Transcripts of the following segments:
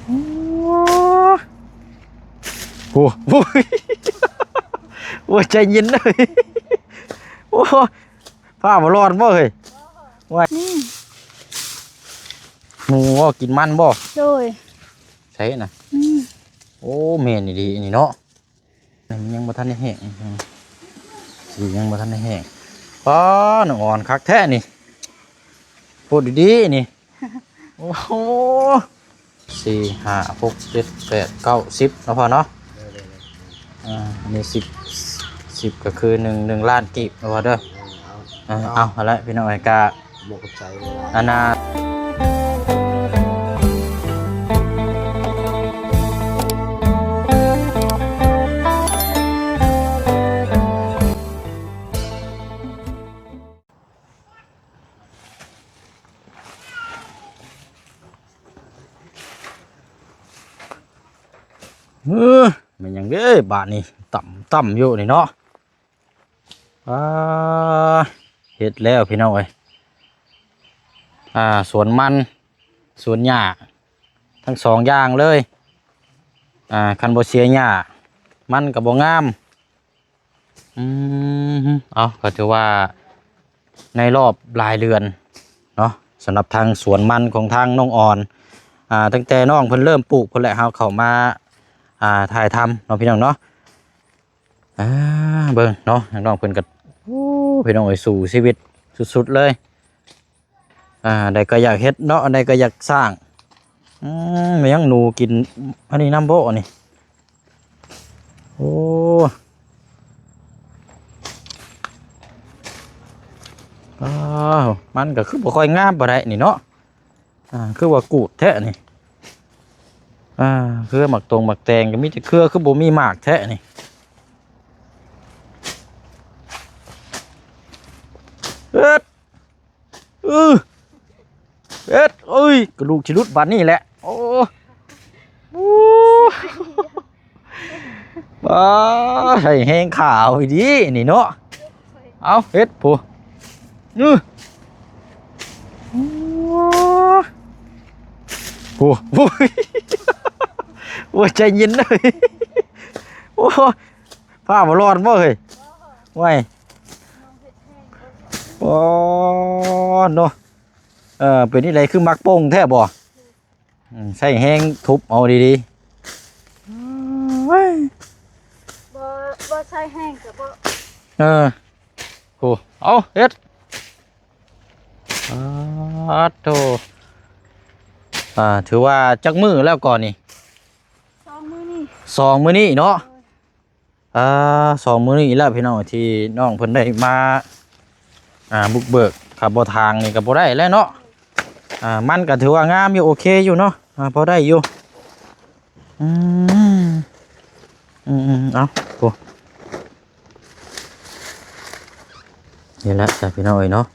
ໂອ້ ໂອ້ ໂອ້ຍ ໃຈເຢັນເດີ ໂອ້ ຟ້າບໍ່ຮ້ອນບໍ່ເຮີ້ຍ ວ່າ ນີ້ ໝູບໍ່ກິນມັນບໍ່ ໂດຍ ໃສນະ ອືມ ໂອ້ ແມ່ນອີ່ຫຼີນີ້ເນາະ ມັນຍັງບໍ່ທັນໄດ້ແຫ້ງ ສີຍັງບໍ່ທັນໄດ້ແຫ້ງ ປ້າ ນ້ອງອ່ອນຄັກແທ້ນີ້ ໂພດດີໆນີ້ ໂອ້ໂຫ ສີ່ ຫ້າ ຫົກ ເຈັດ ແປດ ເກົ້າ ສິບ ເນາະພໍ່ເນາະ ອ່າ ອັນນີ້ສິບ ສິບກໍຄືໜຶ່ງ ໜຶ່ງລ້ານກີບເນາະພໍ່ເດີ ເອີ ເອົາ ເອົາ ເອົາ ຫັ້ນແຫຼະພີ່ນ້ອງເອີຍ ກະ ຂອບໃຈຫຼາຍໆ ອັນນ່າ ເອີ ແມ່ນຫຍັງເດ້ບາດນີ້ ຕ່ຳໆຢູ່ນີ້ເນາະ ອ່າ ເຮັດແລ້ວພີ່ນ້ອງເອີຍ ອ່າ ສວນມັນ ສວນຫຍ້າ ທັງສອງຢ່າງເລີຍ ອ່າ ຄັນບໍ່ເສຍຫຍ້າ ມັນກໍບໍ່ງາມ ອືມ ເອົາ ກໍຖືວ່າໃນລອບຫຼາຍເດືອນເນາະ ສຳລັບທາງສວນມັນຂອງທາງນ້ອງອອນ ອ່າ ຕັ້ງແຕ່ນ້ອງເພິ່ນເລີ່ມປູກພຸ້ນແຫຼະ ເຮົາເຂົ້າມາ ອ່າ ຖ່າຍທຳເນາະພີ່ນ້ອງເນາະ ອ່າ ເບິ່ງເນາະ ທາງນ້ອງເພິ່ນກໍ ໂອ້ ພີ່ນ້ອງເອີຍ ສູ້ຊີວິດສຸດໆເລີຍ ອ່າ ໃດກໍຢາກເຮັດເນາະ ໃດກໍຢາກສ້າງ ອືມ ແມ່ນຫຍັງ ໜູກິນອັນນີ້ນຳບໍ່ນີ້ ໂອ້ ອ້າວ ມັນກໍຄືບໍ່ຄ່ອຍງາມປານໃດນີ້ເນາະ ອ່າ ຄືວ່າກູດແທ້ນີ້ ອ່າ ເຄືອໝາກຕົງໝາກແຕງກໍມີແຕ່ເຄືອ ຄືບໍ່ມີໝາກແທ້ນີ້ ເອີດ ເອີ ເຮັດ ເອີຍ ກະດູກຊິຫຼຸດບາດນີ້ແຫຼະ ໂອ້ ໂອ້ ປ້າ ໃສ່ແຮງຂາວອີ່ດີນີ້ເນາະ ເອົາ ເຮັດ ໂອ້ ເອີ ໂອ້ ໂອ້ຍ ໂອ້ຍ ໃຈເຢັນເດີ ໂອ້ ຟ້າບໍ່ຮ້ອນບໍ່ເຮີ້ຍ ໂອ້ຍ ໂອ້ ເນາະ ເອີ ເປັນຈັ່ງໃດ ຄືໝາກປົງແທ້ບໍ່? ອືມ ໃຊ້ແຮງທຸບເອົາດີໆ ໂອ້ຍ ບໍ່ ບໍ່ໃຊ້ແຮງກໍບໍ່ ເອີ ໂອ້ ເອົາ ເຮັດ ປາດໂທ ອ່າ ຖືວ່າຈັກມື້ແລ້ວກ່ອນນີ້? ສອງມື້ນີ້ ສອງມື້ນີ້ເນາະ ໂດຍ ອ່າ ສອງມື້ນີ້ແລ້ວພີ່ນ້ອງ ທີ່ນ້ອງເພິ່ນໄດ້ມາ ອ່າ ບຸກເບີກ ຄັນບໍ່ຖາງນີ້ກໍບໍ່ໄດ້ແລ້ວເນາະ ອ່າ ມັນກໍຖືວ່າງາມຢູ່ ໂອເຄຢູ່ເນາະ ອ່າ ພໍໄດ້ຢູ່ ອືມ ອືມໆ ເອົາ ໂອ້ ນີ້ແຫຼະຈ້າ ພີ່ນ້ອງເອີຍເນາະ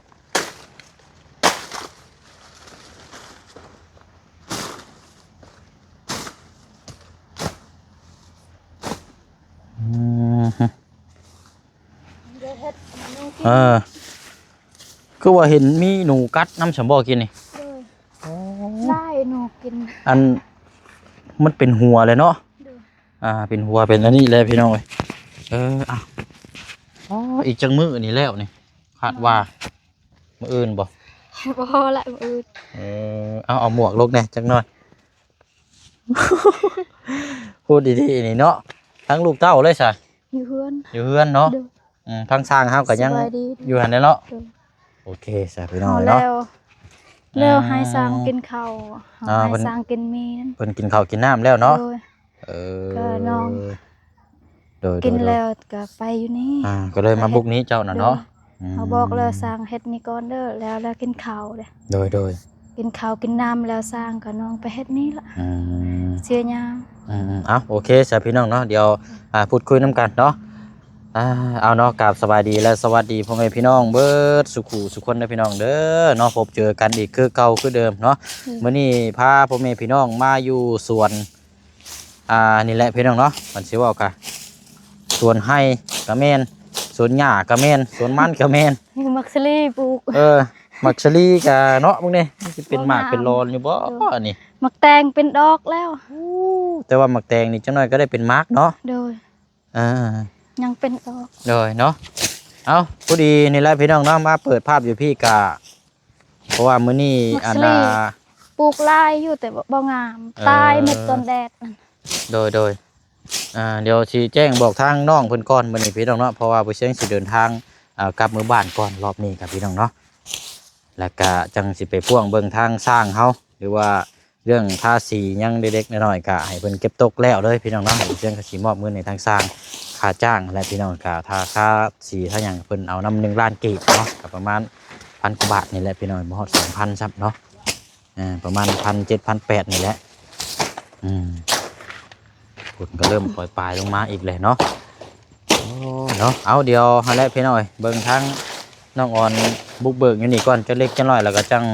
ອືມ ດຽວເຮັດເມນູກິນ ເອີ ຄືວ່າເຫັນມີໜູກັດນຳຊັ້ນບໍ່ກິນນີ້? ໂດຍ ໂອ້ ຫຼາຍໜູກິນ ອັນ ມັນເປັນຫົວແລ້ວເນາະ ໂດຍ ອ່າ ເປັນຫົວເປັນອັນນີ້ແຫຼະພີ່ນ້ອງເອີຍ ເອີ ເອົາ ອໍ ອີກຈັກມື້ນີ້ແລ້ວນີ້ ຄາດວ່າ ມື້ອື່ນບໍ່? ບໍ່ລະ ມື້ອື່ນ ເອີ ເອົາ ເອົາໝວກລົງແດ່ຈັກໜ້ອຍ ໂອ້ ດີໆ ນີ້ເນາະ ທັງລູກເຕົ້າເລີຍຊະ ຢູ່ເຮືອນ ຢູ່ເຮືອນເນາະ ໂດຍ ອືມ ທາງຊ່າງເຮົາກໍຍັງ ສະບາຍດີ ຢູ່ຫັ້ນແຫຼະເນາະ ໂດຍ ໂອເຄຊະພີ່ນ້ອງເນາະ ເຮົາແລ້ວ ອືມ ແລ້ວໃຫ້ຊ່າງກິນເຂົ້າ ເຮົາ ອ່າ ໃຫ້ ເພິ່ນ ຊ່າງກິນໝີ່ ເພິ່ນກິນເຂົ້າກິນນ້ຳແລ້ວເນາະ ໂດຍ ເອີ ກໍນ້ອງ ໂດຍໆໆ ກິນແລ້ວກໍໄປຢູ່ນີ້ ອ່າ ກໍເລີຍມາບຸກນີ້ເຈົ້ານະເນາະ ໂດຍ ອືມ ເຮົາບອກແລ້ວຊ່າງເຮັດນີ້ກ່ອນເດີ ແລ້ວ ແລ້ວກິນເຂົ້າເດ້ ໂດຍໆ ກິນເຂົ້າກິນນ້ຳແລ້ວຊ່າງກໍນ້ອງໄປເຮັດນີ້ລະ ອືມ ເສຍຫຍ້າ ອືມໆ ເອົາ ໂອເຄຊະພີ່ນ້ອງເນາະ ດຽວ ອ່າ ພູດຄຸຍນຳກັນເນາະ ອ່າ ເອົາເນາະ ກາບສະບາຍດີ ແລະ ສະຫວັດດີພໍ່ແມ່ພີ່ນ້ອງເບິດສູ່ຄູ່ສູ່ຄົນເດີພີ່ນ້ອງເດີເນາະ ພົບເຈີກັນອີກຄືເກົ່າຄືເດີມເນາະ ອືມ ມື້ນີ້ພາພໍ່ແມ່ພີ່ນ້ອງມາຢູ່ສວນ ອ່າ ນີ້ແຫຼະພີ່ນ້ອງເນາະ ມັນຊິເວົ້າກະ ສວນໄຮ່ກະແມ່ນ ສວນຫຍ້າກະແມ່ນ ສວນມັນກະແມ່ນ ໝາກສາລີປູກ ເອີ ໝາກສາລີກະເນາະ ເບິ່ງນີ້ ມັນຊິເປັນໝາກເປັນລອນຢູ່ບໍ່ ໂດຍ ອັນນີ້ ໝາກແຕງເປັນດອກແລ້ວ. ໂອ້ ແຕ່ວ່າໝາກແຕງນີ້ຈັກໜ້ອຍກໍໄດ້ເປັນໝາກເນາະ. ໂດຍ ອ່າ ຍັງເປັນດອກ ໂດຍເນາະ. ເອົ້າ ພໍດີນີ້ແຫຼະພີ່ນ້ອງເນາະ ມາເປີດພາບຢູ່ພີ້ກະ ເພາະວ່າມື້ນີ້ ໝາກສາລີ ອັນນ່າ ປູກຫຼາຍຢູ່ ແຕ່ວ່າບໍ່ງາມ ເອີ ຕາຍໝົດຕອນແດດນັ້ນ. ໂດຍ ໂດຍ ອ່າ ດຽວຊິແຈ້ງບອກທາງນ້ອງເພິ່ນກ່ອນມື້ນີ້ພີ່ນ້ອງເນາະ ເພາະວ່າບໍ່ຊຽງຊິເດີນທາງ ອ່າ ກັບເມືອບ້ານກ່ອນລອບນີ້ກັບພີ່ນ້ອງເນາະ ແລ້ວກະຈັ່ງຊິໄປພ່ວງເບິ່ງທາງຊ່າງເຮົາ ຫຼືວ່າເລື່ອງທາສີຫຍັງເລັກໆນ້ອຍໆ ກະໃຫ້ເພິ່ນເກັບຕົກແລ້ວເລີຍພີ່ນ້ອງເນາະ. ເຊິ່ງກະຊິມອບເງິນໃຫ້ທາງຊ່າງຄ່າຈ້າງແຫຼະພີ່ນ້ອງ ກະຖ້າຄ່າສີຖ້າຫຍັງເພິ່ນເອົານຳໜຶ່ງລ້ານກີບເນາະ ກະປະມານພັນກວ່າບາດນີ້ແຫຼະພີ່ນ້ອງ ບໍ່ຮອດສອງພັນຊ້ຳເນາະ. ອ່າ ປະມານພັນເຈັດ ພັນແປດນີ້ແຫຼະ. ອືມ ຝົນກໍເລີ່ມປອຍປາຍລົງມາອີກແຫຼະເນາະ. ໂອ້ ເນາະ ເອົາ ດຽວຫັ້ນແຫຼະພີ່ນ້ອງເອີຍ ເບິ່ງທາງນ້ອງອອນບຸກເບີກຢູ່ນີ້ກ່ອນ ຈັກເລັກຈັກນ້ອຍ ແລ້ວກໍຈັ່ງ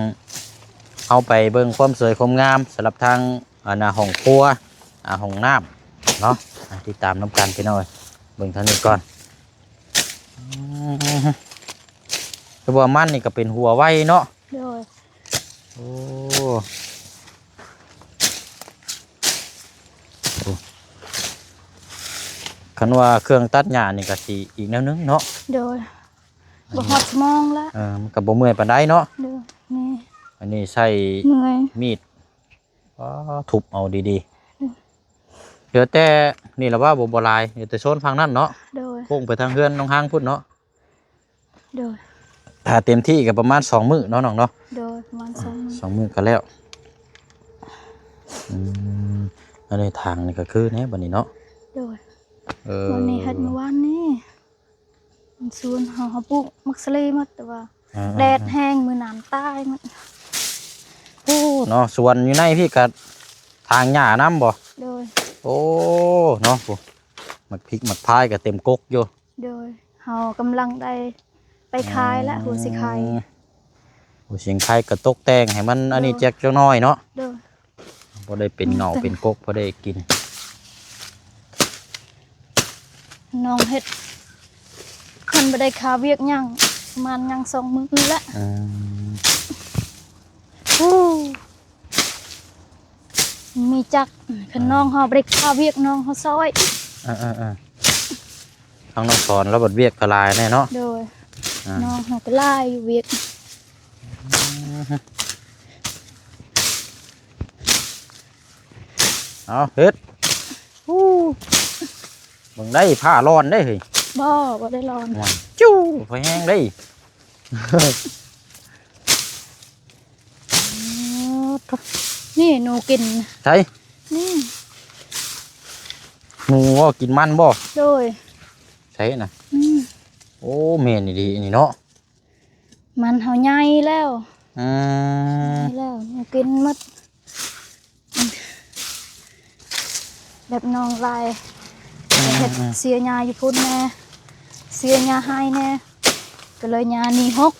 ເຮົາໄປເບິ່ງຄວາມສວຍຄວາມງາມສຳລັບທາງ ອັນນ່າ ຫ້ອງຄົວ ອ່າ ຫ້ອງນ້ຳເນາະ. ອ່າ ຕິດຕາມນຳກັນພີ່ນ້ອງເອີຍ ເບິ່ງທາງນີ້ກ່ອນ. ອືມ ແຕ່ວ່າມັນນີ້ກໍເປັນຫົວໄວເນາະ. ໂດຍ ໂອ້ ໂອ້ ຄັນວ່າເຄື່ອງຕັດຫຍ້ານີ້ກໍຊິອີກແນວໜຶ່ງເນາະ. ໂດຍ ບໍ່ຮອດຊົ່ວໂມງລະ ເອີ ມັນກໍບໍ່ເມື່ອຍປານໃດເນາະ. ໂດຍ ນີ້ ອັນນີ້ໃຊ້ ເມື່ອຍ ມີດ ອໍ ທຸບເອົາດີໆ. ອືມ ເຫຼືອແຕ່ນີ້ລະວ່າ ບໍ່ ບໍ່ຫຼາຍ ເຫຼືອແຕ່ໂຊນຝັ່ງນັ້ນເນາະ. ໂດຍ ໂຄ້ງໄປທາງເຮືອນນ້ອງຮາງພຸ້ນເນາະ. ໂດຍ ຖ້າເຕັມທີ່ກໍປະມານສອງມື້ເນາະນ້ອງເນາະ. ໂດຍ ປະມານສອງມື້ ສອງມື້ກໍແລ້ວ. ອືມ ອັນນີ້ທາງນີ້ກໍຄືແນວບັດນີ້ເນາະ. ໂດຍ ເອີ ວັນນີ້ເຮັດມື້ວານນີ້ ມັນສວນເຮົາ ເຮົາປູກໝາກສາລີໝົດ ແຕ່ວ່າ ອ່າໆໆ ແດດແຮງ ມື້ນັ້ນຕາຍໝົດ. ໂອ້ ເນາະ ສວນຢູ່ໃນພີ້ກໍຖາງຫຍ້ານຳບໍ່? ໂດຍ ໂອ້ ເນາະ ໂອ້ ໝາກພິກໝາກພາຍກໍເຕັມກົກຢູ່. ໂດຍ ເຮົາກຳລັງໄດ້ໄປຂາຍລະ ອືມ ຫົວຊິໄຄ ຫົວຊິໄຄກໍຕົກແຕ່ງໃຫ້ມັນອັນນີ້ ໂດຍ ຈັກໜ້ອຍເນາະ. ໂດຍ ບໍ່ໄດ້ເປັນເຫງົ້າເປັນກົກ ພໍໄດ້ກິນ. ນ້ອງເຮັດ ຄັນບໍ່ໄດ້ຄາວຽກຫຍັງ ປະມານຫຍັງສອງມື້ລະ. ອືມ ໂອ້ ມີຈັກ ຄັນ ອ່າ ນ້ອງເຮົາບໍ່ໄດ້ຄາວຽກ ນ້ອງເຮົາຊ່ອຍ. ເອີໆ ທາງນ້ອງສອນລາວບັດວຽກກໍຫຼາຍແນ່ເນາະ. ໂດຍ ອ່າ ນ້ອງເຮົາກໍຫຼາຍຢູ່ວຽກ. ເອົາເຮັດ ໂອ້ ເບິ່ງໄດ້ ຜ້າຮ້ອນໄດ້ເຮີ້ຍ. ບໍ່ ບໍ່ໄດ້ຮ້ອນ ວ້າຍ ຈູ້ ໄຟແຮງເດ້. ໂອ້ ນີ້ໜູກິນ ໃສ ນີ້ ໜູບໍ່ ກິນມັນບໍ່? ໂດຍ ໃສນະ ນີ້ ໂອ້ ແມ່ນອີ່ຫຼີນີ້ເນາະ. ມັນເຮົາໃຫຍ່ແລ້ວ ອືມ ໃຫຍ່ແລ້ວ ມັນກິນໝົດ ແບບນ້ອງຫຼາຍ ອືມ ເຮັດ ອືມ ເສຍຫຍ້າຢູ່ພຸ້ນແດ່ ເສຍຫຍ້າໄຮ່ແດ່ ກໍເລີຍຫຍ້າໜີຫົກ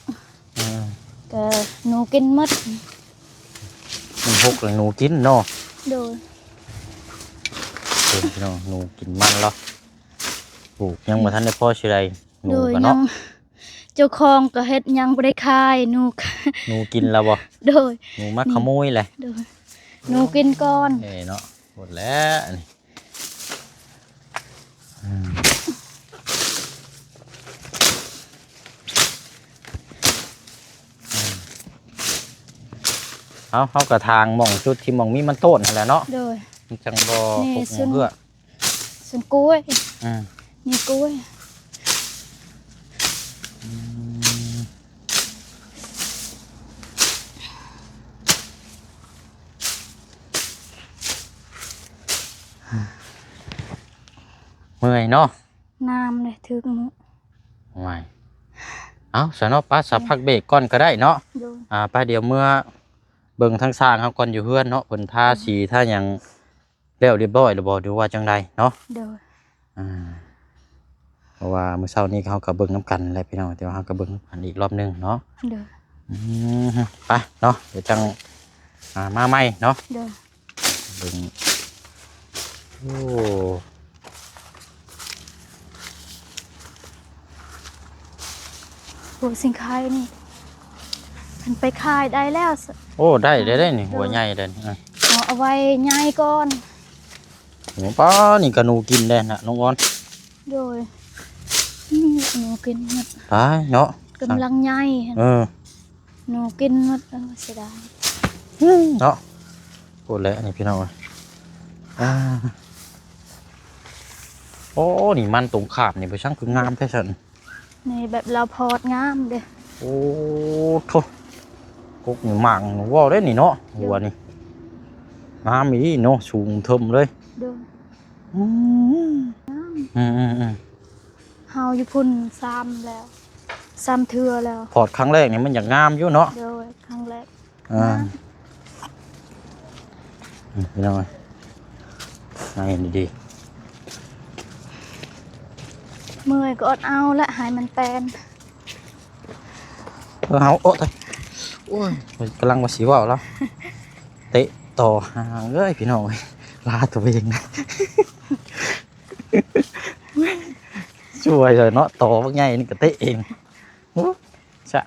ອືມ ກໍໜູກິນໝົດ ໜີຫົກແລ້ວໜູກິນເນາະ. ໂດຍ ເບິ່ງພີ່ນ້ອງ ໜູກິນມັນລະ ປູກຍັງບໍ່ທັນໄດ້ພໍຊິໄດ້ ໜູ ໂດຍ ກໍເນາະ ຍັງ ເຈົ້າຂອງກໍເຮັດຍັງບໍ່ໄດ້ຂາຍ ໜູ ໜູກິນແລ້ວບໍ່? ໂດຍ ໜູມາຂະໂມຍແຫຼະ ໂດຍ ໜູກິນກ່ອນ ເອີເນາະ ໝົດແລ້ວອັນນີ້ ອືມ ເຮົາ ເຮົາກໍຖາງໝ່ອງຈຸດທີ່ໝ່ອງມີມັນໂຕນຫັ້ນແຫຼະເນາະ ໂດຍ ມັນຈັ່ງບໍ່ ນີ້ ປົກ ສວນ ເພື່ອ ສວນກ້ວຍ ອືມ ນີ້ກ້ວຍ ອືມ ເມື່ອຍເນາະ ນ້ຳເດ້ຖືກມື້ ໂອ້ຍ ເອົ້າ ຊະເນາະ ປະ ສະ ອືມ ພັກເບຣກກ່ອນກໍໄດ້ເນາະ ໂດຍ ອ່າ ໄປ ດຽວເມືອເບິ່ງທາງຊ່າງເຮົາກ່ອນຢູ່ເຮືອນເນາະ ເພິ່ນທາ ອືມ ສີທາຫຍັງ ແລ້ວຮຽບຮ້ອຍແລ້ວບໍ່ ຫຼືວ່າຈັ່ງໃດເນາະ? ໂດຍ ອ່າ ເພາະວ່າມື້ເຊົ້ານີ້ເຮົາກໍເບິ່ງນຳກັນແຫຼະພີ່ນ້ອງ ແຕ່ວ່າເຮົາກໍເບິ່ງນຳກັນອີກລອບໜຶ່ງເນາະ. ໂດຍ ອືມ ໄປເນາະ ດຽວຈັ່ງ ອ່າ ມາໃໝ່ເນາະ. ໂດຍ ເບິ່ງ ໂອ້ ໂອ້ ສິງໄຄນີ້ ໄປຂາຍໄດ້ແລ້ວ. ໂອ້ ໄດ້ໄດ້ໄດ້ນີ້ ໂດຍ ຫົວໃຫຍ່ເດ້ນີ້. ເອົາ ເອົາໄວ້ໃຫຍ່ກ່ອນ. ໂອ້ ປ້າ ນີ້ກະໜູກິນໄດ້ນະ ນ້ອງອອນ. ໂດຍ ນີ້ໜູກິນໝົດ. ຕາຍເນາະ ກຳລັງໃຫຍ່ຫັ້ນ. ເອີ ໜູກິນໝົດ. ເອີ ເສຍດາຍ ເນາະ. ໂພດແຫຼະນີ້ພີ່ນ້ອງ. ອ່າ ໂອ້ ນີ້ມັນຕົງຂາມນີ້ ໄປຊ່າງຄືງາມແທ້ຊັ້ນ. ນີ້ແບບລາວພອດງາມເດ້. ໂອ້ໂທ້ ກົກນີ້ໝາກນີ້ເວົ້າໄດ້ນີ້ເນາະ. ໂດຍ ຫົວນີ້ງາມອີ່ຫຼີເນາະ ສູງເຖິມເລີຍ. ໂດຍ ອືມ ງາມ ອືມໆ ເຮົາຢູ່ພຸ້ນຊ້ຳແລ້ວ ຊ້ຳເທື່ອແລ້ວ. ພອດຄັ້ງແລກນີ້ມັນຢາກງາມຢູ່ເນາະ. ໂດຍ ຄັ້ງແລກ. ອ່າ ງາມ ອືມ ພີ່ນ້ອງເອີຍ ໃຫ້ດີໆ. ເມື່ອຍກໍອົດເອົາແຫຼະ ໃຫ້ມັນແປນ. ເອີ ເຮົາ ໂອ້ ໂອ້ຍ ກຳລັງວ່າຊິເວົ້າແລ້ວ ເຕະຕໍ່ຫາງເອີຍ ພີ່ນ້ອງເອີຍ ລາຕົວເອງນະ. ຊ່ວຍເລີຍເນາະ ຕໍ່ບັກໃຫຍ່ນີ້ກໍເຕະເອງ. ໂອ້ ຊະ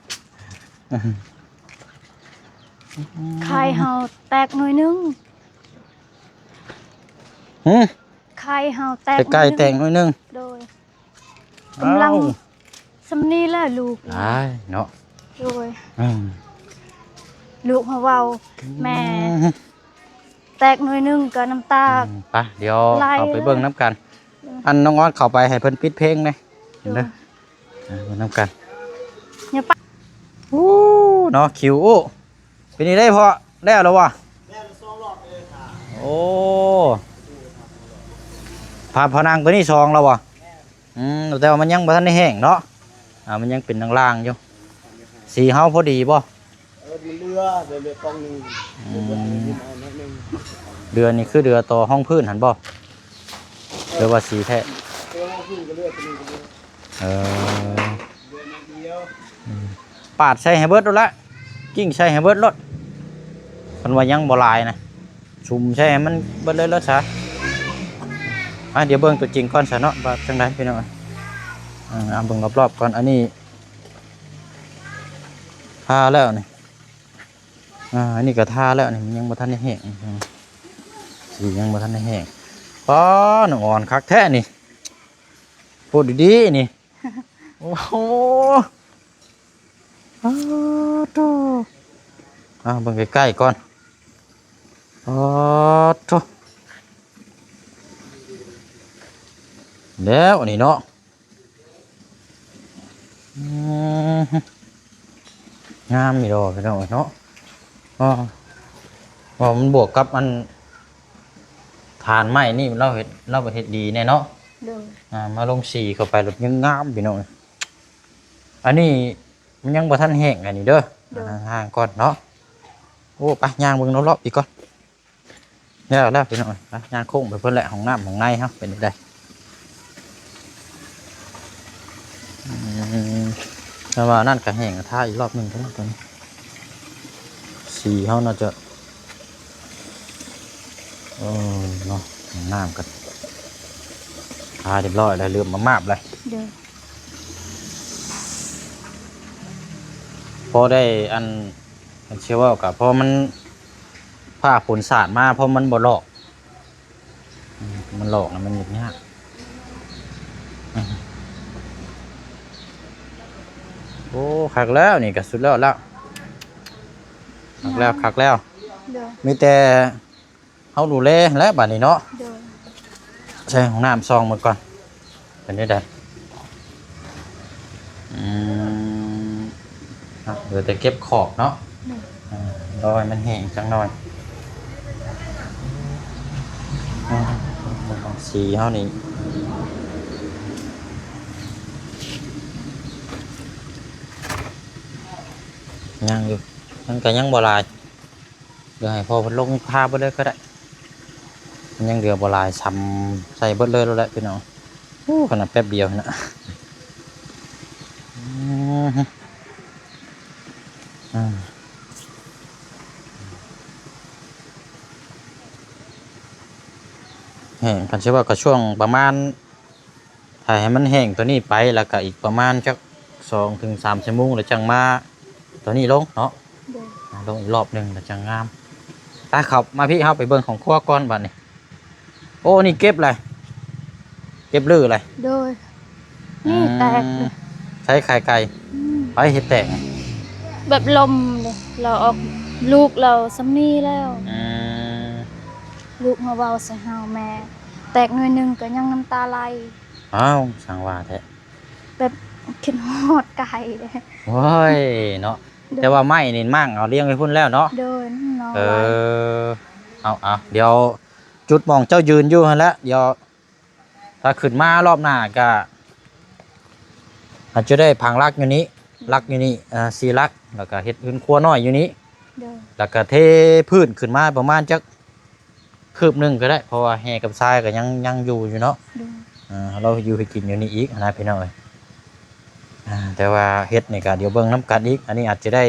ໄຂ່ເຮົາແຕກໜ່ວຍໜຶ່ງ. ຫື ໄຂ່ເຮົາແຕກ ໄກ່ແຕກໜ່ວຍໜຶ່ງ. ໂດຍ ກຳລັງ ອ້າວ ສ່ຳນີ້ແຫຼະລູກ. ອ້າຍເນາະ. ໂດຍ ອືມ ລູກເຮົາເວົ້າ ອືມ ແມ່ ແຕກໜ່ວຍໜຶ່ງກໍນ້ຳຕາ ອືມ ໄປ ດຽວເຮົາໄປເບິ່ງນຳກັນ. ເອີ ອັນນ້ອງອອດເຂົ້າໄປໃຫ້ເພິ່ນປິດເພງແດ່. ໂດຍ ເດີ ອ່າ ເບິ່ງນຳກັນ. ໂອ້ ເນາະ ຄິວ. ໂອ້ ເປັນຈັ່ງໃດພໍ່ ແລ້ວແລ້ວບໍ່? ແລ້ວສອງລອບເລີຍ. ໂອ້ ຝາ ຝາຜະໜັງຕົວນີ້ສອງແລ້ວບໍ່? ແມ່ນ ອືມ ແຕ່ວ່າມັນຍັງບໍ່ທັນໄດ້ແຫ້ງເນາະ. ອ່າ ມັນຍັງເປັນລາງໆຢູ່. ສີເຮົາພໍດີບໍ່? ເອີ ມັນເຫຼືອ ເຫຼືອ ເຫຼືອປ່ອງໜຶ່ງ. ອືມ ເຫຼືອ ເຫຼືອ ເຫຼືອນີ້ຄືເຫຼືອຕໍ່ຮອງພື້ນຫັ້ນບໍ່ ຫຼືວ່າສີແທ້? ເຫຼືອຮອງພື້ນກໍເຫຼືອ ຕົວນີ້ກໍເຫຼືອ. ເອີ ເດືອນດຽວ ອືມ ປາດໃສ່ໃຫ້ເບິດໂລດລະ ກິ້ງໃສ່ໃຫ້ເບິດໂລດ. ເພິ່ນວ່າຍັງບໍ່ຫຼາຍນະ ສຸມໃສ່ໃຫ້ມັນເບິດເລີຍໂລດຊະ. ອ່າ ດຽວເບິ່ງຕົວຈິງກ່ອນຊະເນາະ ວ່າຈັ່ງໃດພີ່ນ້ອງ. ອ່າ ເອົາເບິ່ງລອບໆກ່ອນ. ອັນນີ້ທາແລ້ວນີ້ ອ່າ ອັນນີ້ກໍທາແລ້ວນີ້ ມັນຍັງບໍ່ທັນໄດ້ແຫ້ງ ອືມ ສີຍັງບໍ່ທັນໄດ້ແຫ້ງ. ປ້າ ນ້ອງອອນຄັກແທ້ນີ້ ໂພດດີໆນີ້. ໂອ້ໂຫ ອ້າໂທ້ ອ່າ ເບິ່ງໃກ້ໆກ່ອນ. ອ້າໂທ້ ແລ້ວອັນນີ້ເນາະ. ອືມ ງາມຢູ່ດອກພີ່ນ້ອງເນາະ. ອໍ ວ່າມັນບວກກັບອັນ ຖ່ານໄມ້ນີ້ ລາວເຮັດ ລາວເຮັດດີແນ່ເນາະ. ໂດຍ ອ່າ ມາລົງສີເຂົ້າໄປແລ້ວຍັງງາມພີ່ນ້ອງ. ອັນນີ້ມັນຍັງບໍ່ທັນແຫ້ງ ອັນນີ້ເດີ. ໂດຍ ຫ່າງໆກ່ອນເນາະ. ໂອ້ ໄປຍ່າງເບິ່ງລອບໆອີກກ່ອນ. ແລ້ວແລ້ວພີ່ນ້ອງເອີຍ ໄປຍ່າງໂຄ້ງໄປເພິ່ນແຫຼະ ຫ້ອງນ້ຳຫ້ອງໃນເຮົາເປັນຈັ່ງໃດ. ອືມ ແຕ່ວ່ານັ້ນກໍແຫ້ງ ທາອີກລອບໜຶ່ງເທົ່ານັ້ນ ຕົວນີ້ ສີເຮົາໜ້າຈະ ເອີ ເນາະ ຫ້ອງນ້ຳກໍທາຮຽບຮ້ອຍແລ້ວ ເຫຼື້ອມມາບໆແລ້ວ. ໂດຍ ພໍໄດ້ອັນ ຄັນຊິເວົ້າກໍພໍມັນ ຟ້າຝົນສາດມາ ພໍມັນບໍ່ຫຼອກ ອືມ ມັນຫຼອກນະ ມັນຫຍຸ້ງຍາກ. ອືມ ໂອ້ ຄັກແລ້ວ ນີ້ກໍສຸດຍອດແລ້ວ ຄັກແລ້ວ ໂດຍ ຄັກແລ້ວ. ໂດຍ ມີແຕ່ເຮົາດູແລແຫຼະບາດນີ້ເນາະ. ໂດຍ ໃສ່ຫ້ອງນ້ຳສ່ອງເບິ່ງກ່ອນ ເປັນຈັ່ງໃດ? ອືມ ເນາະ ເຫຼືອແຕ່ເກັບຂອບເນາະ. ໂດຍ ອ່າ ລໍໃຫ້ມັນແຫ້ງຈັກໜ່ອຍ. ອ່າ ເບິ່ງຂອງສີເຮົານີ້ ຍັງຢູ່ ມັນກໍຍັງບໍ່ຫຼາຍ. ດຽວໃຫ້ພໍ່ເພິ່ນລົງທາເບິດເລີຍກໍໄດ້ ມັນຍັງເຫຼືອບໍ່ຫຼາຍ ຊຳໃສ່ເບິດເລີຍໂລດແຫຼະພີ່ນ້ອງ. ໂອ້ ຂະໜາດແປັບດຽວນະ. ອືມ ອ່າ ແຫ້ງ ຄັນຊິວ່າກໍຊ່ວງປະມານ ຖ້າໃຫ້ມັນແຫ້ງຕົວນີ້ໄປ ແລ້ວກໍອີກປະມານຈັກສອງເຖິງສາມຊົ່ວໂມງ ແລ້ວຈັ່ງມາຕົວນີ້ລົງເນາະ. ລົງອີກລອບໜຶ່ງແລ້ວຈັ່ງງາມ. ຕາເຂົ້າມາພີ້ ເຮົາໄປເບິ່ງຂອງຄົວກ່ອນບັດນີ້. ໂອ້ ນີ້ເກັບແຫຼະ ເກັບຮື້ແຫຼະ. ໂດຍ ນີ້ແຕກເດ້. ໃຊ້ໄຂ່ໄກ່. ອືມ ໃຜເຮັດແຕກ? ແບບລົມເດ້ ລາວອອກລູກລາວສ່ຳນີ້ແລ້ວ. ອືມ ລູກມາເວົ້າໃສ່ເຮົາ ແມ່ ແຕກໜ່ວຍໜຶ່ງກໍຍັງນ້ຳຕາໄຫຼ. ອ້າວ ຊ່າງວ່າແທ້ ແບບຄິດຮອດໄກ່ເດ້. ໂອ້ຍເນາະ. ໂດຍ ແຕ່ວ່າໄມ້ນີ້ມ້າງເອົາລ້ຽງໄວ້ພຸ້ນແລ້ວເນາະ. ໂດຍ ເອີ ເອົາໆ ດຽວຈຸດໝ່ອງເຈົ້າຢືນຢູ່ຫັ້ນແຫຼະ. ດຽວຖ້າຂຶ້ນມາລອບໜ້າກະອາດຈະໄດ້ຝັງຫຼັກຢູ່ນີ້ ຫຼັກຢູ່ນີ້ ເອີ ສີ່ຫຼັກ ແລ້ວກະເຮັດເຮືອນຄົວນ້ອຍຢູ່ນີ້. ໂດຍ ແລ້ວກະເທພື້ນຂຶ້ນມາປະມານຈັກ ຄືບໜຶ່ງກໍໄດ້ ເພາະວ່າແຮ່ກັບຊາຍກໍຍັງ ຍັງຢູ່ຢູ່ເນາະ. ໂດຍ ເອີ ເຮົາເຮັດຢູ່ເຮັດກິນຢູ່ນີ້ອີກຫັ້ນນະພີ່ນ້ອງເອີຍ. ອ່າ ແຕ່ວ່າເຮັດນີ້ກໍດຽວເບິ່ງນຳກັນອີກ. ອັນນີ້ອາດຈະໄດ້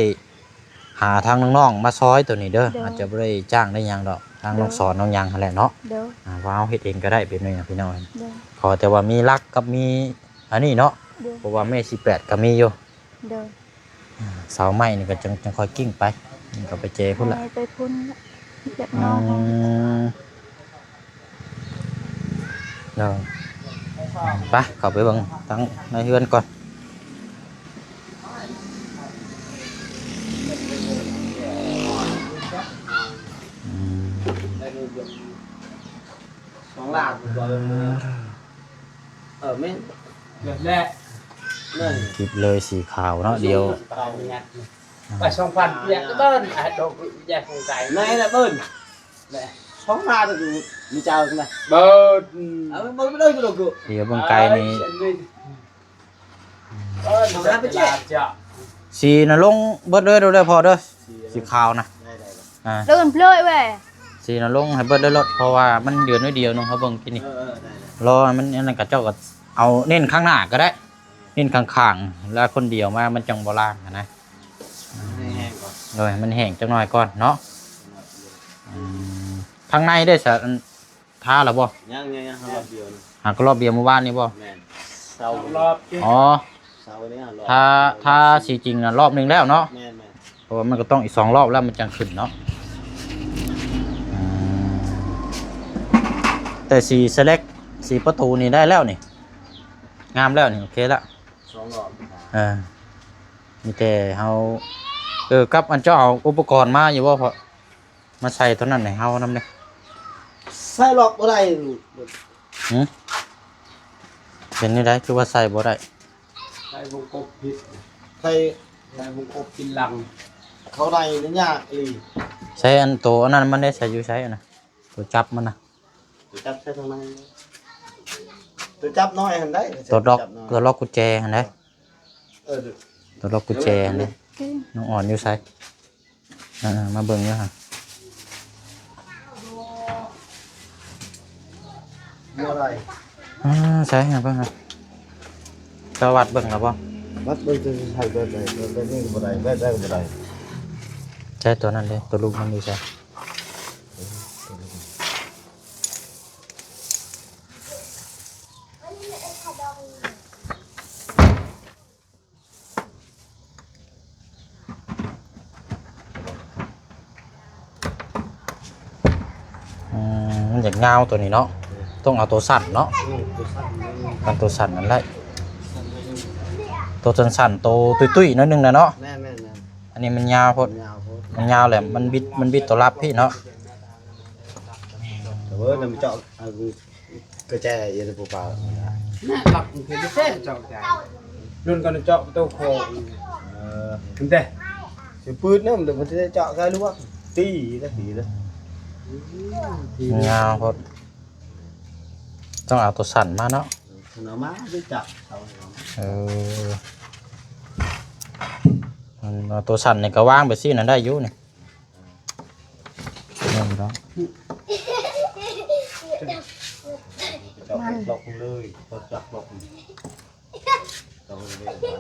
ຫາທາງນ້ອງໆມາຊ່ອຍໂຕນີ້ເດີ. ໂດຍ ອາດຈະບໍ່ໄດ້ຈ້າງໄດ້ຫຍັງດອກ ທາງ ໂດຍ ນ້ອງສອນນ້ອງຫຍັງຫັ້ນແຫຼະເນາະ. ໂດຍ ອ່າ ເພາະເຮົາເຮັດເອງກໍໄດ້ ເປັນແນວນີ້ພີ່ນ້ອງເອີຍ. ໂດຍ ຂໍແຕ່ວ່າມີຫຼັກກັບມີອັນນີ້ເນາະ. ໂດຍ ເພາະວ່າແມ່ສີ່ແປດກໍມີຢູ່. ໂດຍ ອ່າ ເສົາໄມ້ນີ້ກໍຈັ່ງ ຈັ່ງຄ່ອຍກິ້ງໄປ ມັນກໍໄປແຈພຸ້ນລະ ໄປພຸ້ນລະ ແບບ ອືມ ນອກ. ໂດຍ ໄປ ເຂົ້າໄປເບິ່ງທາງໃນເຮືອນກ່ອນ. ອືມ ສອງລ້ານ ເອີ ແມ່ນ ແບບແລະ ນັ້ນ ເກັບເລີຍສີຂາວເນາະ. ດຽວ ໄປສອງພັນ ແລະເບິ່ນ ອາ ດອກແຍກຂອງໄກ ໃນລະເບິ່ນ ແລະສອງລ້ານ ມີເຈົ້ານະ ເບິ່ນ ເອົາ ເບິ່ງໄປເລີຍ. ດຽວເບິ່ງໄກນີ້ ເອີ ເບິ່ນ ສອງລ້ານ ໄປແຈກ ສີນະລົງເບິດເລີຍເດີພໍ່ເດີ ສີຂາວນະ ໄດ້ໆ ອ່າ ເດີນເລີຍເວີຍ ສີນະລົງໃຫ້ເບິດເລີຍໂລດ ເພາະວ່າມັນເດືອນໜ້ອຍດຽວໜຶ່ງ ເຮົາເບິ່ງກິນນີ້ ເອີ ເອີ ໄດ້ໆ ລໍໃຫ້ມັນອັນນັ້ນ ເຂົາເຈົ້າກໍເອົາເນັ້ນຂ້າງໜ້າກໍໄດ້ ເນັ້ນຂ້າງໆ ແລ້ວຄົນດຽວມາມັນຈັ່ງບໍ່ລ້າງຫັ້ນນະ. ໃຫ້ແຫ້ງກ່ອນ ໂດຍ ໃຫ້ມັນແຫ້ງຈັກໜ້ອຍກ່ອນເນາະ. ອືມ ທາງໃນເດ້ສະ ອັນ ທາແລ້ວບໍ່? ຍັງໆ ຍັງ ຮອບດຽວນະ ຫາກໍຮອບດຽວມື້ວານນີ້ບໍ່? ແມ່ນ ເສົາ ຮອບ ອໍ ເສົານີ້ ທາ ທາສີຈິງນະຮອບໜຶ່ງແລ້ວເນາະ. ແມ່ນໆ ເພາະວ່າມັນກໍຕ້ອງອີກສອງຮອບແລ້ວມັນຈັ່ງຂຶ້ນເນາະ. ອືມ ແຕ່ສີສະແລັກ ສີປະຕູນີ້ໄດ້ແລ້ວນີ້ ງາມແລ້ວນີ້ ໂອເຄລະ ສອງຮອບ. ເອີ ມີແຕ່ເຮົາ ເອີ ກັບອັນເຈົ້າເອົາອຸປະກອນມາຢູ່ບໍ່? ເພາະ ມາໃສ່ຕົວນັ້ນໃຫ້ເຮົານຳເດ້. ໃສ່ລັອກບໍ່ໄດ້ລູກ. ຫື? ເປັນແນວໃດ ຄືວ່າໃສ່ບໍ່ໄດ້? ໃສ່ວົງກົບຜິດ ໃສ່ ໃສ່ວົງກົບກິນຫຼັງ ເຂົ້າໃນນີ້ຍາກອີ່ຫຼີ. ໃສ່ອັນໂຕອັນນັ້ນມັນໄດ້ໃສ່ຢູ່ໃສນະ? ໂຕຈັບມັນນະ? ໂຕຈັບໃສ່ທາງໃນ ໂຕຈັບນ້ອຍຫັ້ນໄດ໋ ໂຕລັອກ ໂຕລັອກກຸນແຈຫັ້ນໄດ໋. ເອີ ໂຕລັອກກຸນແຈຫັ້ນເດ້. ນ້ອງອ່ອນຢູ່ໃສ? ອ່າ ມາເບິ່ງເດີຫັ້ນ ບໍ່ໄດ້. ອ່າ ໃສຫາເບິ່ງຫາ ເຈົ້າວັດເບິ່ງແລ້ວບໍ່? ວັດເບິ່ງຈະໃສ່ແບບໃດ ແບບນີ້ກໍບໍ່ໄດ້ ແບບໃດກໍບໍ່ໄດ້. ໃສຕົວນັ້ນເດ້ ຕົວລູກມັນຢູ່ໃສ? ອືມ ມັນຢາກຍາວຕົວນີ້ເນາະ ຕ້ອງເອົາຕົວສັ້ນເນາະ. ອືມ ຕົວສັ້ນ ຄັນຕົວສັ້ນນັ້ນໄດ້ ສັ້ນໜ້ອຍໜຶ່ງ ຕົວສັ້ນໆ ໂຕຕຸ້ຍໆ ໜ້ອຍໜຶ່ງນະເນາະ. ແມ່ນໆໆ ອັນນີ້ມັນຍາວໂພດ ຍາວໂພດ ມັນຍາວແຫຼະ ມັນບິດ ມັນບິດຕົວລັບພີ້ເນາະ. ເອີ ນຳເຈາະ ກະແຈຢູ່ໃນພູເປົ່ານະ ລັກມັນຄືແຈເຈົ້າ ລຸນກໍເຈາະປະຕູໂຄງ. ເອີ ມັນແຕ່ຊິປືດນຳ ມັນຊິໄດ້ເຈາະໃສ່ລວກ ຕີໄດ້ດີເດ້. ຍາວໂພດ ຕ້ອງເອົາຕົວສັ້ນມາເນາະ. ເອົາມາໄດ້ຈັບເອົາ. ເອີ ມັນເອົາຕົວສັ້ນນີ້ກໍວາງໄປຊີ້ນະ ໄດ້ຢູ່ນີ້. ເອົາດອກ ເຈາະລັອກເລີຍ ເຈາະລັອກ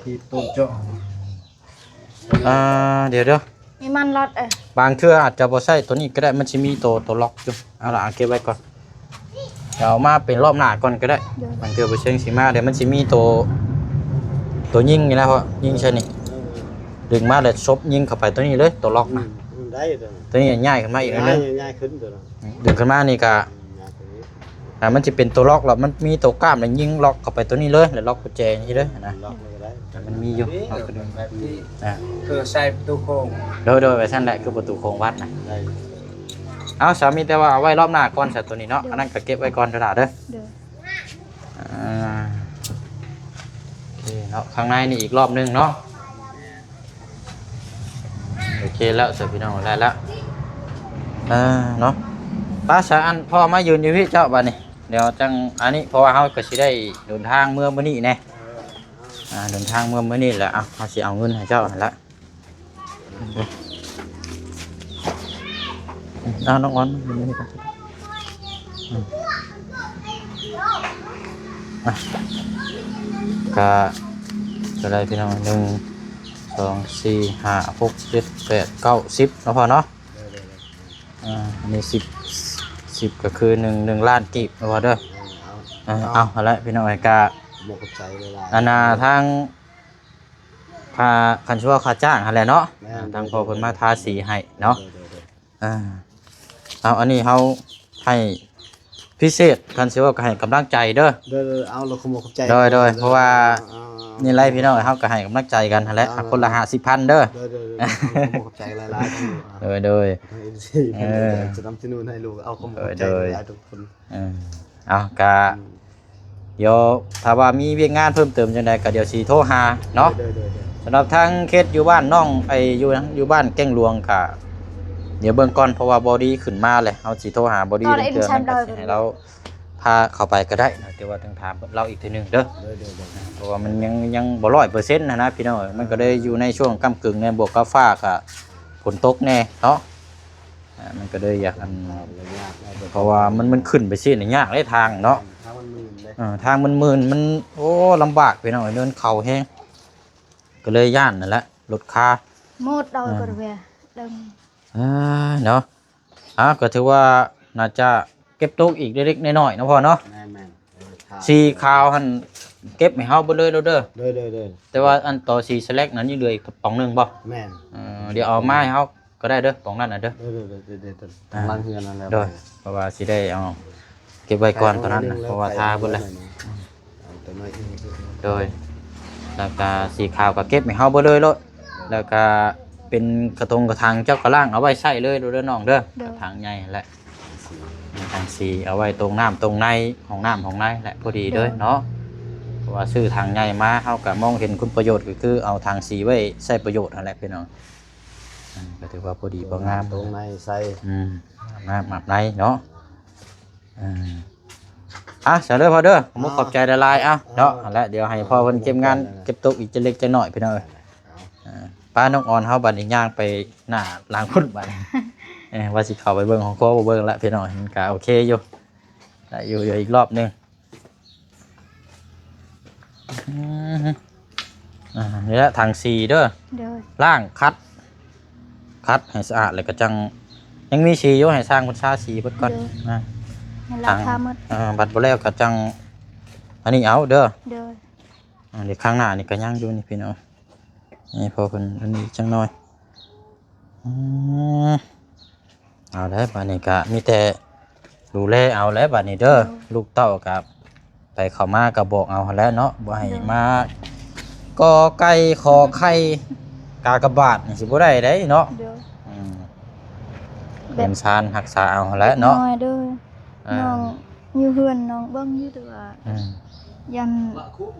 ທີ່ຕົ້ນເຈາະ. ອ່າ ດຽວໆ ມີມັນລັອດ ເອີ ບາງເທື່ອອາດຈະບໍ່ໃຊ້ຕົວນີ້ກໍໄດ້ ມັນຊິມີໂຕ ໂຕລັອກຢູ່. ເອົາລະ ເກັບໄວ້ກ່ອນ ເອົາມາເປັນລອບໜ້າກ່ອນກໍໄດ້. ໂດຍ ບາງເທື່ອບໍ່ເຊີງຊິມາ ດຽວມັນຊິມີໂຕ ໂຕຍິງນີ້ແຫຼະ ເພາະຍິງໃສ່ນີ້ ດຶງມາແລ້ວສົບຍິງເຂົ້າໄປຕົວນີ້ເລີຍ ໂຕລັອກນະ. ອືມ ໄດ້ຕົວນັ້ນ ຕົວນີ້ຍ້າຍຂຶ້ນມາອີກໜ້ອຍໜຶ່ງ ຍ້າຍ ຍ້າຍຂຶ້ນຕົວນັ້ນ ອືມ ດຶງຂຶ້ນມານີ້ກະ ອືມ ຍ້າຍຂຶ້ນນີ້ ອ່າ ມັນຊິເປັນຕົວລັອກ ແລ້ວມັນມີຕົວກ້າມ ແລ້ວຍິງລັອກເຂົ້າໄປຕົວນີ້ເລີຍ ແລ້ວລັອກກຸນແຈຈັ່ງຊີ້ເລີຍນະ ອືມ ລັອກເລີຍກໍໄດ້ ມັນມີຢູ່ ລັອກກໍໄດ້ ແບບທີ່ ອ່າ ຄືໃສ່ປະຕູໂຄ້ງ ໂດຍໆ ແບບຊັ້ນແຫຼະ ຄືປະຕູໂຄ້ງວັດນະ ໄດ້ ເອົາ ສາມີ ແຕ່ວ່າເອົາໄວ້ລອບໜ້າກ່ອນຊະ ຕົວນີ້ເນາະ ໂດຍ ອັນນັ້ນກໍເກັບໄວ້ກ່ອນເດີຫຼ້າເດີ ໂດຍ ອ່າ ໂອເຄເນາະ ຂ້າງໃນນີ້ອີກລອບໜຶ່ງເນາະ ໂອເຄແລ້ວຊະພີ່ນ້ອງ ໄດ້ແລ້ວ ອ່າ ເນາະ ໄປຊະ ອັນພໍ່ມາຢືນຢູ່ພີ້ເຈົ້າ ບາດນີ້ ດຽວຈັ່ງ ອັນນີ້ ເພາະວ່າເຮົາກໍຊິໄດ້ເດີນທາງເມືອມື້ນີ້ແດ່ ອ່າ ເດີນທາງເມືອມື້ນີ້ແຫຼະ ເອົາ ເຮົາຊິເອົາເງິນໃຫ້ເຈົ້າຫັ້ນລະ ເອົາ ນ້ອງອອນ ອ່ະ ກະ ເທົ່າໃດພີ່ນ້ອງ ໜຶ່ງ ສອງ ສີ່ ຫ້າ ຫົກ ເຈັດ ແປດ ເກົ້າ ສິບ ເນາະພໍ່ເນາະ ອ່າ ອັນນີ້ສິບ ສິບກໍຄືໜຶ່ງ ໜຶ່ງລ້ານກີບເນາະພໍ່ເດີ ເອີ ເອົາ ເອົາ ເອົາ ຫັ້ນແຫຼະພີ່ນ້ອງ ກະ ຂອບໃຈຫຼາຍໆ ອັນນ່າ ທາງ ຄ່າ ຄັນຊິເວົ້າຄ່າຈ້າງຫັ້ນແຫຼະເນາະ ແມ່ນ ທາງພໍ່ເພິ່ນມາທາສີໃຫ້ເນາະ ໂດຍໆ ອ່າ ເອົາ ອັນນີ້ເຮົາໃຫ້ພິເສດ ຄັນຊິເວົ້າກໍໃຫ້ກຳລັງໃຈເດີ ໂດຍໆ ເອົາ ລະຂອບໃຈ ໂດຍໆ ເພາະວ່າ ອ່າໆ ນີ້ແຫຼະພີ່ນ້ອງ ເຮົາກໍໃຫ້ກຳລັງໃຈກັນຫັ້ນແຫຼະ ອ່າ ຄົນລະຫ້າສິບພັນເດີ ໂດຍໆ ເອົາ ຂອບໃຈຫຼາຍໆ ໂດຍໆ ເອີ ສະໜັບສະໜູນໃຫ້ລູກ ເອົາ ຂອບໃຈຫຼາຍໆ ທຸກຄົນ ເອີ ເອົາ ກະ ອືມ ດຽວຖ້າວ່າມີວຽກງານເພີ່ມເຕີມຈັ່ງໃດກໍດຽວຊິໂທຫາເນາະ ໂດຍໆ ສຳລັບທາງເຂດຢູ່ບ້ານນ້ອງ ໄອ້ ຢູ່ ຢູ່ບ້ານແກ້ງຫຼວງກະ ດຽວເບິ່ງກ່ອນ ເພາະວ່າບໍດີຂຶ້ນມາແລ້ວ ເຮົາຊິໂທຫາບໍດີເທື່ອ ມັນກໍຊິໃຫ້ລາວພາເຂົ້າໄປກໍໄດ້ນະ ແຕ່ວ່າຕ້ອງຖາມລາວອີກເທື່ອໜຶ່ງເດີ ໂດຍໆ ເພາະວ່າມັນຍັງ ຍັງບໍ່ຮ້ອຍເປີເຊັນຫັ້ນນະພີ່ນ້ອງ ມັນກໍເລີຍຢູ່ໃນຊ່ວງກ້ຳກຶ່ງແດ່ ບວກກັບຟ້າກະຝົນຕົກແດ່ເນາະ ອ່າ ມັນກໍເລີຍຢາກ ອັນ ເພາະວ່າມັນ ມັນຂຶ້ນໄປຊີ້ນະ ຍາກເດ້ທາງເນາະ ທາງມັນມື່ນເດ້ ເອີ ທາງມັນມື່ນ ມັນ ໂອ້ ລຳບາກພີ່ນ້ອງ ເນີນເຂົາແຮງ ກໍເລີຍຢ້ານນັ້ນແຫຼະ ລົດຄາ ໝົດດອຍ ເອີ ກໍເວ ເດີ ອ່າ ເນາະ ອ່າ ກໍຖືວ່າໜ້າຈະເກັບຕົກອີກເລັກໆນ້ອຍໆເນາະພໍ່ເນາະ ແມ່ນໆ ເອີ ຖ້າ ສີຂາວຫັ້ນເກັບໃຫ້ເຮົາເບິດເລີຍໂລດເດີ ໂດຍໆໆ ແຕ່ວ່າອັນຕໍ່ສີສະແລັກນັ້ນຍັງເຫຼືອອີກປ໋ອງໜຶ່ງບໍ່ ແມ່ນ ເອີ ດຽວເອົາມາໃຫ້ເຮົາ ກໍໄດ້ເດີ ປ໋ອງນັ້ນນະເດີ ໂດຍໆ ໂດຍໆ ໂດຍ ອ່າ ທາງຫຼັງເຮືອນນັ້ນແຫຼະ ໂດຍ ເພາະວ່າຊິໄດ້ເອົາເກັບໄວ້ກ່ອນຕອນນັ້ນນະ ເພາະວ່າທາເບິດແລ້ວ ໂດຍ ແລ້ວກະສີຂາວກໍເກັບໃຫ້ເຮົາເບິດເລີຍໂລດ ແລ້ວກະເປັນກະທົງກະຖັງ ເຈົ້າກໍລ້າງເອົາໄວ້ໃຊ້ເລີຍເດີນ້ອງເດີ ໂດຍ ກະຖັງໃຫຍ່ຫັ້ນແຫຼະ ຖັງສີເອົາໄວ້ຕົງນ້ຳຕົງໃນ ຫ້ອງນ້ຳຫ້ອງໃນແຫຼະ ພໍດີເລີຍເນາະ ໂດຍ ເພາະວ່າຊື້ຖັງໃຫຍ່ມາ ເຮົາກະມອງເຫັນຄຸນປະໂຫຍດ ກໍຄືເອົາຖັງສີໄວ້ໃຊ້ປະໂຫຍດຫັ້ນແຫຼະພີ່ນ້ອງ ອ່າ ກໍຖືວ່າພໍດີພໍງາມ ຕົງໃນໃສ່ ອືມ ອາບນ້ຳອາບໃນເນາະ ອ່າ ອ່ະ ຊັ້ນເດີພໍ່ເດີ ຂອບມຸກຂອບໃຈຫຼາຍໆ ເອົາເນາະ ເອົາ ຫັ້ນແຫຼະ ດຽວໃຫ້ພໍ່ເພິ່ນເກັບງານ ເກັບຕົກອີກຈັກເລັກຈັກນ້ອຍພີ່ນ້ອງເອີຍ ອ່າ ປ້ານ້ອງອອນເຮົາບັດນີ້ຍ່າງໄປໜ້າຫຼັງພຸ້ນບັດນີ້ ເອີ ວ່າຊິເຂົ້າໄປເບິ່ງຂອງຄົວ ບໍ່ເບິ່ງລະພີ່ນ້ອງ ມັນກະໂອເຄຢູ່ ໄດ້ຢູ່ ຢູ່ອີກລອບໜຶ່ງ ອືມ ອ່າ ນີ້ແຫຼະຖັງສີເດີ ໂດຍ ລ້າງຂັດ ຂັດໃຫ້ສະອາດ ແລ້ວກໍຈັ່ງ ຍັງມີສີຢູ່ ໃຫ້ຊ່າງເພິ່ນທາສີເບິດກ່ອນ ໂດຍ ນະ ໃຫ້ລາວທາໝົດ ອ່າ ບັດບໍ່ແລ້ວກໍຈັ່ງ ອັນນີ້ເອົາເດີ ໂດຍ ອ່າ ດຽວຂ້າງໜ້ານີ້ກໍຍັງຢູ່ນີ້ພີ່ນ້ອງ ນີ້ພໍເພິ່ນອັນນີ້ຈັກໜ້ອຍ ອືມ ເອົາແຫຼະ ບາດນີ້ກະມີແຕ່ດູແລເອົາແຫຼະບາດນີ້ເດີ ໂດຍ ລູກເຕົ້າກະໄປເຂົ້າມາກະບອກເອົາຫັ້ນແຫຼະເນາະ ບໍ່ໃຫ້ ໂດຍ ມາ ກ ໄກ່ ຂໍ ໄຂ່ ກາກະບາດ ນີ້ຊິບໍ່ໄດ້ໃດ໋ເນາະ ໂດຍ ອືມ ແບບ ເຮືອນຊານຮັກສາເອົາຫັ້ນແຫຼະເນາະ ນ້ອຍເດີ ອ່າ ນ້ອງຢູ່ເຮືອນນ້ອງເບິ່ງຢູ່ ແຕ່ວ່າ ອືມ ຢ້ານ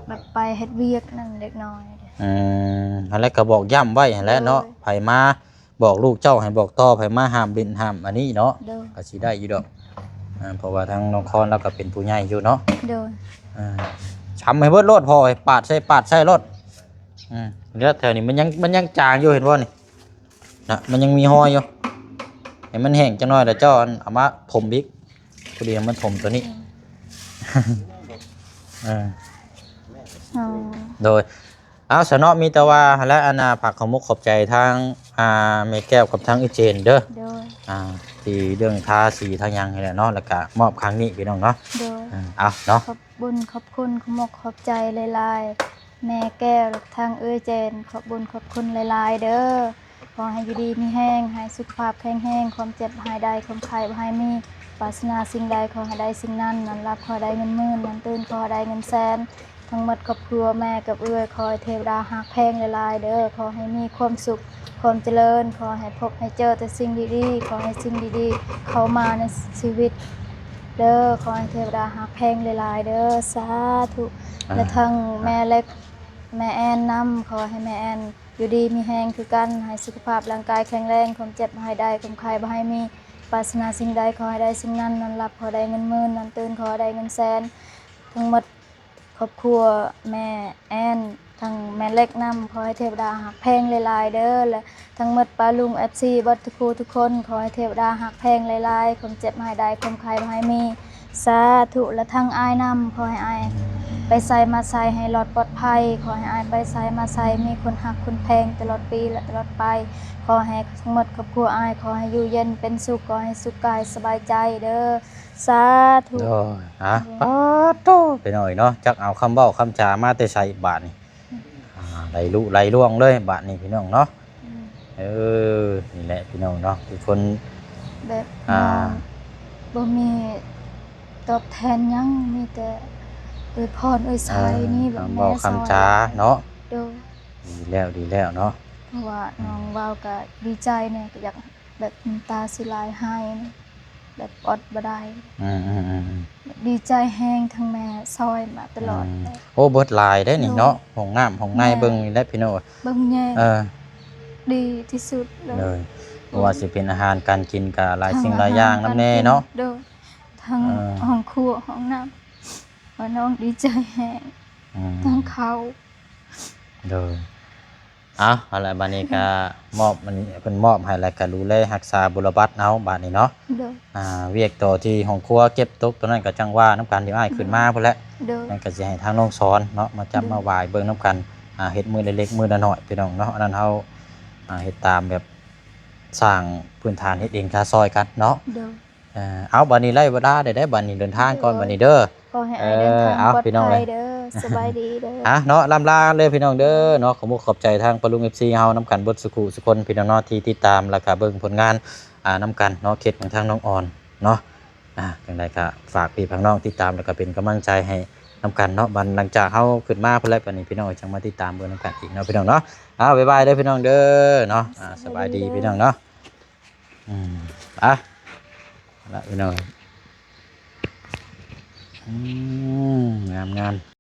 ແບບໄປເຮັດວຽກນັ້ນເດັກນ້ອຍ ອືມ ຫັ້ນແຫຼະ ກະບອກຢ້ຳໄວ້ຫັ້ນແຫຼະເນາະ ໂດຍ ໃຜມາ ບອກລູກເຈົ້າໃຫ້ບອກຕໍ່ ໃຜມາຫ້າມຫຼິ້ນຫ້າມອັນນີ້ເນາະ ໂດຍ ກໍຊິໄດ້ຢູ່ດອກ ອ່າ ເພາະວ່າທາງນ້ອງຄອນລາວກໍເປັນຜູ້ໃຫຍ່ຢູ່ເນາະ ໂດຍ ອ່າ ຊຳໃຫ້ເບິດໂລດ ພໍໃຫ້ປາດໃສ່ ປາດໃສ່ໂລດ ອືມ ແລ້ວແຖວນີ້ມັນຍັງ ມັນຍັງຈາງຢູ່ ເຫັນບໍ່ນີ້ນະ ມັນຍັງມີຮອຍຢູ່ ໃຫ້ມັນແຫ້ງຈັກໜ້ອຍ ແລ້ວເຈົ້າ ອັນ ເອົາມາຖົມອີກ ພໍດີໃຫ້ມັນຖົມຕົວນີ້ ອືມ ເອີ ອໍ ໂດຍ ເອົາຊະເນາະ ມີແຕ່ວ່າຫັ້ນແຫຼະ ອັນນ່າ ຝາກຂອບມຸກຂອບໃຈທາງ ອ່າ ແມ່ແກ້ວກັບທາງເອື້ອຍເຈນເດີ ໂດຍ ອ່າ ທີ່ເລື່ອງທາສີທາຫຍັງນີ້ແຫຼະເນາະ ແລ້ວກະມອບຄັ້ງນີ້ພີ່ນ້ອງເນາະ ໂດຍ ເອີ ເອົາເນາະ ຂອບບຸນຂອບຄຸນ ຂອບມຸກຂອບໃຈຫຼາຍໆ ແມ່ແກ້ວ ແລະ ທາງເອື້ອຍເຈນ ຂອບບຸນຂອບຄຸນຫຼາຍໆເດີ ຂໍໃຫ້ຢູ່ດີມີແຮງ, ໃຫ້ສຸຂະພາບແຂງແຮງ, ຄວາມເຈັບໃຫ້ໄດ້, ຄວາມໄຂ້ບໍ່ໃຫ້ມີ, ປາດຖະໜາສິ່ງໃດຂໍໃຫ້ໄດ້ສິ່ງນັ້ນ, ນອນຫຼັບຂໍໃຫ້ໄດ້ເງິນໝື່ນ, ນອນຕື່ນຂໍໃຫ້ໄດ້ເງິນແສນ, ທັງໝົດຄອບຄົວແມ່ກັບເອື້ອຍ ຂໍໃຫ້ເທວະດາຮັກແພງຫຼາຍໆເດີ້, ຂໍໃຫ້ມີຄວາມສຸກ ຄວາມຈະເລີນ, ຂໍໃຫ້ພົບໃຫ້ເຈີແຕ່ສິ່ງດີໆ, ຂໍໃຫ້ສິ່ງດີໆເຂົ້າມາໃນຊີວິດເດີ້, ຂໍໃຫ້ເທວະດາຮັກແພງຫຼາຍໆເດີ້, ສາທຸ. ອ່າ ແລະທັງແມ່ເລັກ ແມ່ແອນນຳ, ຂໍໃຫ້ແມ່ແອນຢູ່ດີມີແຮງຄືກັນ, ໃຫ້ສຸຂະພາບຮ່າງກາຍແຂງແຮງ, ຄວາມເຈັບບໍ່ໃຫ້ໄດ້, ຄວາມໄຂ້ບໍ່ໃຫ້ມີ, ປາດຖະໜາສິ່ງໃດຂໍໃຫ້ໄດ້ສິ່ງນັ້ນ, ນອນຫຼັບຂໍໃຫ້ໄດ້ເງິນໝື່ນ, ນອນຕື່ນຂໍໃຫ້ໄດ້ເງິນແສນ, ທັງໝົດ ຄອບຄົວແມ່ແອນ ທັງແມ່ເລັກນຳ, ຂໍໃຫ້ເທວະດາຮັກແພງຫຼາຍໆເດີ້ ແລະທັງໝົດປ້າລຸງ ເອັຟຊີ ເບິດທຸກຜູ້ທຸກຄົນ, ຂໍໃຫ້ເທວະດາຮັກແພງຫຼາຍໆ, ຄວາມເຈັບໃຫ້ໄດ້, ຄວາມໄຂ້ບໍ່ໃຫ້ມີ, ສາທຸ. ແລະທັງອ້າຍນຳ, ຂໍໃຫ້ອ້າຍໄປໃສມາໃສໃຫ້ລອດປອດໄພ, ຂໍໃຫ້ອ້າຍໄປໃສມາໃສມີຄົນຮັກຄົນແພງຕະຫຼອດປີ ແລະຕະຫຼອດໄປ, ຂໍໃຫ້ທັງໝົດຄອບຄົວອ້າຍ ຂໍໃຫ້ຢູ່ເຢັນເປັນສຸກ, ຂໍໃຫ້ສຸກກາຍສະບາຍໃຈເດີ້. ສາທຸ. ໂດຍ ອ່ະ ໂດຍ ປາດໂທ້ ພີ່ນ້ອງເອີຍເນາະ, ຈັກເອົາຄຳເວົ້າຄຳຈາມາແຕ່ໃສບາດນີ້ ອ່າ ໄຫຼລຸໄຫຼລ່ວງເລີຍບາດນີ້ ພີ່ນ້ອງເນາະ. ອືມ ເອີ ນີ້ແຫຼະ ພີ່ນ້ອງເນາະ, ຄືຄົນ ແບບ ອ່າ ນ້ອງບໍ່ມີຕອບແທນຫຍັງ, ມີແຕ່ອວຍພອນອວຍໄຊ ເອີ ນີ້ ແບບ ຄຳເວົ້າ ແມ່ ຄຳຈາເນາະ. ໂດຍ ດີແລ້ວ ດີແລ້ວເນາະ, ເພາະວ່າ ອືມ ນ້ອງເວົ້າກໍດີໃຈແດ່, ກໍຢາກ ແບບນ້ຳຕາຊິໄຫຼໄຫ້ ແບບອົດບໍ່ໄດ້. ອືມໆໆໆ ດີໃຈແຮງ, ທັງແມ່ຊ່ອຍມາຕະຫຼອດ. ອືມ ໂອ້ ເບິດຫຼາຍເດ້ນີ້ເນາະ. ໂດຍ ຫ້ອງນ້ຳຫ້ອງໃນ ແມ່ ເບິ່ງນີ້ແຫຼະ ພີ່ນ້ອງ, ເບິ່ງແຍງ ເອີ ດີທີ່ສຸດເລີຍ. ໂດຍ ບໍ່ວ່າຊິເປັນອາຫານການກິນກໍຫຼາຍສິ່ງຫຼາຍຢ່າງນຳແດ່ເນາະ. ໂດຍ ທັງ ເອີ ຫ້ອງຄົວຫ້ອງນ້ຳ ວ່ານ້ອງດີໃຈແຮງ. ອືມ ທັງເຂົ້າ. ໂດຍ ເອົາ ເອົາລະ ບາດນີ້ກໍມອບ ອັນນີ້ເພິ່ນມອບໃຫ້ ແລ້ວກໍດູແລຮັກສາບຸລະບັດເອົາບາດນີ້ເນາະ. ໂດຍ ອ່າ ວຽກຕໍ່ທີ່ຫ້ອງຄົວເກັບຕົກຕົວນັ້ນກໍຈັ່ງວ່ານຳກັນ, ດຽວອ້າຍຂຶ້ນມາ ໂດຍ ພຸ້ນແຫຼະ. ໂດຍ ນັ້ນກໍຊິໃຫ້ທາງນ້ອງສອນເນາະ ມາຈັບ ໂດຍ ມາຫວາຍເບິ່ງນຳກັນ, ອ່າ ເຮັດມື້ລະເລັກມື້ລະນ້ອຍ ພີ່ນ້ອງເນາະ, ອັນນັ້ນເຮົາ ອ່າ ເຮັດຕາມແບບສ້າງພື້ນຖານເຮັດເອງຊາຊອຍກັນເນາະ. ໂດຍ ເອີ ເອົາ ບາດນີ້ໄດ້ເວລາແລ້ວເດ້, ບາດນີ້ເດີນທາງກ່ອນ ໂດຍ ບາດນີ້ເດີ. ຂໍໃຫ້ອ້າຍເດີນທາງ ເອີ ເອົາ ປອດໄພເດີ. ເດີ ສະບາຍດີເດີ. ອ່ະ ເນາະ ລ່ຳລາເລີຍ ພີ່ນ້ອງເດີເນາະ, ຂໍມຸກຂອບໃຈທາງປ້າລຸງ ເອັຟຊີ ເຮົານຳກັນເບິດສູ່ຄູ່ສູ່ຄົນ ພີ່ນ້ອງເນາະ ທີ່ຕິດຕາມ ແລ້ວກະເບິ່ງຜົນງານ ອ່າ ນຳກັນເນາະ, ເຂດຂອງທາງນ້ອງອອນເນາະ. ອ່າ ຈັ່ງໃດກະຝາກພີ່ຝາກນ້ອງຕິດຕາມ ແລ້ວກະເປັນກຳລັງໃຈໃຫ້ນຳກັນເນາະ. ບັດຫຼັງຈາກເຮົາຂຶ້ນມາພຸ້ນແຫຼະ ບາດນີ້ ພີ່ນ້ອງຈັ່ງມາຕິດຕາມເບິ່ງນຳກັນອີກເນາະ ພີ່ນ້ອງເນາະ. ອ່າ ບາຍບາຍເດີ ພີ່ນ້ອງເດີເນາະ. ອ່າ ສະບາຍດີ ສະບາຍດີເດີ ພີ່ນ້ອງເນາະ. ອືມ ໄປ ລະ ພີ່ນ້ອງ ອືມ ງາມໆ.